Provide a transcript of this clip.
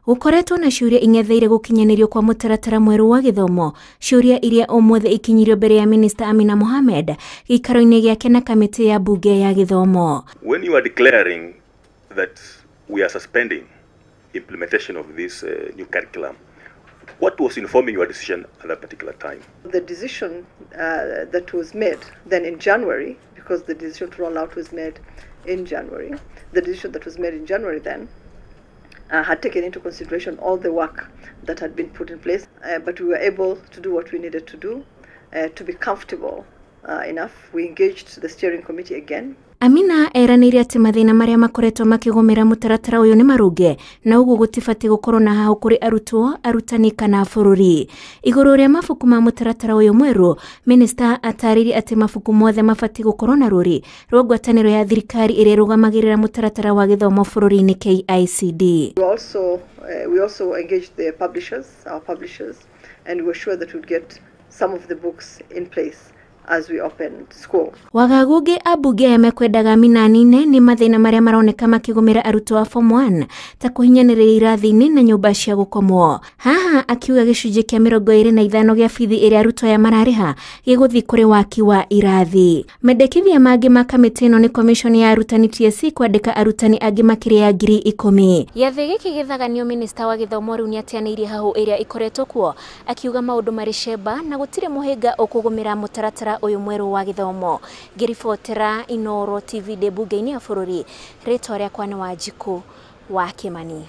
Gũkoretwo na ciũria ing'etheire gũkinyanĩrio kwa mũtaratara mwerũ wa gĩthomo, ciũria iria ũmũthĩ ikinyirio mbere ya Minister Amina Mohamed gĩikaro-inĩ gĩake na kamĩtĩ ya mbunge ya gĩthomo. When you are declaring that we are suspending implementation of this new curriculum, what was informing your decision at that particular time? The decision that was made then in January, because the decision to roll out was made in January, the decision that was made in January then had taken into consideration all the work that had been put in place, but we were able to do what we needed to do to be comfortable enough. We engaged the steering committee again. Amina eranĩire atĩ mathĩna marĩa makoretwo makĩgũmĩra mũtaratara ũyũ nĩ marũnge na ũguo gũtibatiĩ gũkorwo na hahũ kũrĩ arutwo, arutani kana bũrũri. Igũrũ rĩa mabuku ma mũtaratara ũyũ mwerũ, Minister atarĩirie atĩ mabuku mothe mabatiĩ gũkorwo na rũri rwa ngwatanĩro ya thirikari ĩrĩa ĩrũgamagĩrĩra mũtaratara wa gĩthomo bũrũri-inĩ KICD. We also engaged the publishers, our publishers, and we were sure that we'd get some of the books in place as we opened school. Wagagu ũngĩ ambunge aya mekwendaga Amina anine nĩ mathĩna marĩa maroneka makĩgũmĩra arutwo a form 1 ta kũhinyanĩrĩria irathi-inĩ na nyũmba cia gũkomwo. Haha akiuga gĩcunjĩ kĩa 25 gĩa bithi ĩrĩa arutwo aya mararĩha gĩgũthiĩ kũrĩ waki wa irathi. Mendekithia mangĩ ma kamĩtĩ ĩno nĩ commission ya arutani TSC kwandĩka arutani angĩ makĩria ya 10,000. Gĩathĩ gĩkĩ gĩthaganio Minister wa gĩthomo rĩu nĩateanĩirie hahũ ĩrĩa ĩkoretwo kuo, akiuga maũndũ marĩ cemba na gũtirĩ mũhĩnga ũkũgũmĩra mũtaratara ũyũ mwerũ wa gĩthomo. Ngĩribotera Inooro TV ndĩ mbunge-inĩ ya bũrũri, rĩtwa rĩakwa nĩ Wanjikũ wa Kĩmani.